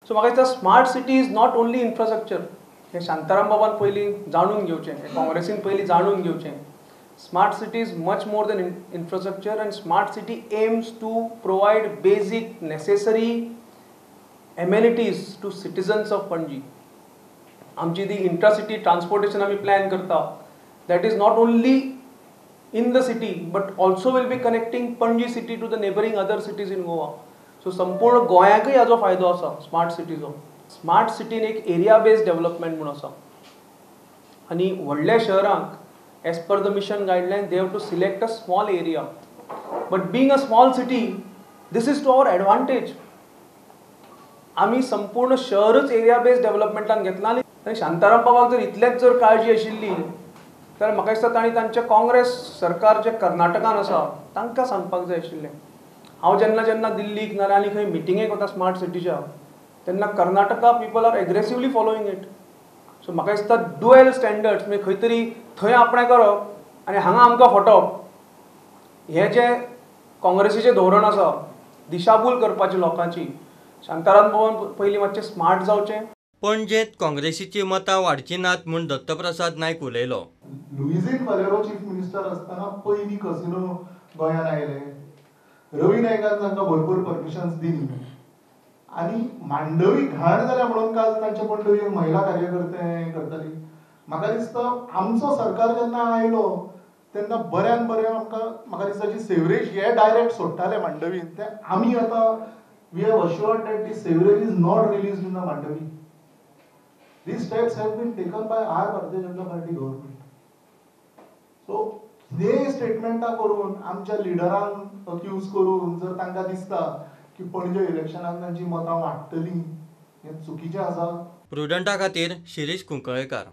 So म्हाका दिसता smart city is not only infrastructure. हें शांताराम बाबान पयलीं जाणून घेवचें, हें काँग्रेसीन पयलीं जाणून घेवचें. Smart city is much more than infrastructure and smart city aims to provide basic necessary amenities to citizens of Panaji. आमची ती इंट्रासिटी ट्रान्सपोर्टेशन आमी प्लॅन करता, that is not only in the city but also will be connecting Panaji city to the neighbouring other cities in Goa. So संपूर्ण गोंयाकय हाजो फायदो आसा smart सिटीचो. Smart सिटीन एक एरिया बेस्ड डेव्हलपमेंट म्हूण आसा आनी व्हडल्या शहरांक as per the mission guideline they have to select a small area, but being a small city this is to our advantage. आमी संपूर्ण शहरच एरिया बेस्ड डेव्हलपमेंटान घेतला. आनी शांताराम बाबाक जर इतलेच जर काळजी आशिल्ली तर म्हाका दिसता तांणी तांचे काँग्रेस सरकार जे कर्नाटकान आसा तांकां सांगपाक जाय आशिल्लें. हांव जेन्ना जेन्ना दिल्लीक नाजाल्यार आनी खंय मिटिंगेक वता स्मार्ट सिटीच्या तेन्ना Karnataka people are aggressively following it. So म्हाका दिसता डुएल स्टँडर्ड्स म्हणजे खंय तरी थंय आपणें करप आनी हांगा आमकां फटोवप हें जें काँग्रेसीचें धोरण आसा दिशाभूल करपाची लोकांची, शांताराम बाबान पयलीं मातशें स्मार्ट जावचें. पणजेंत काँग्रेसीची मतां वाडची नात म्हूण दत्तप्रसाद नायक उलयलो. लुईझिन फालेरो चीफ मिनिस्टर आसतना पयलीं कसिनो गोंयांत आयले, रवी नायकान तांकां भरपूर परमिशन्स दिली आनी मांडवी घाण जाल्या म्हणून काल तांचे कोण तरी महिला कार्यकर्ते करताली. म्हाका दिसता आमचो सरकार जेन्ना आयलो तेन्ना बऱ्यान बरें आमकां म्हाका दिसता जी सेवरेज हे डायरेक्ट सोडटाले मांडवीन ते आमी आतां we have assured that the sewerage is not released in the Mandovi. These steps have been taken by our Bharatiya Janata Party government. So कितेंय स्टेटमेंटां करून आमच्या लिडरांक अक्यूज करून जर तांकां दिसता की पणजे इलेक्शनाक तांची मतां वाडटलीं हें चुकीचें आसा. प्रुडंटा खातीर शिरीष कुंकळेकार.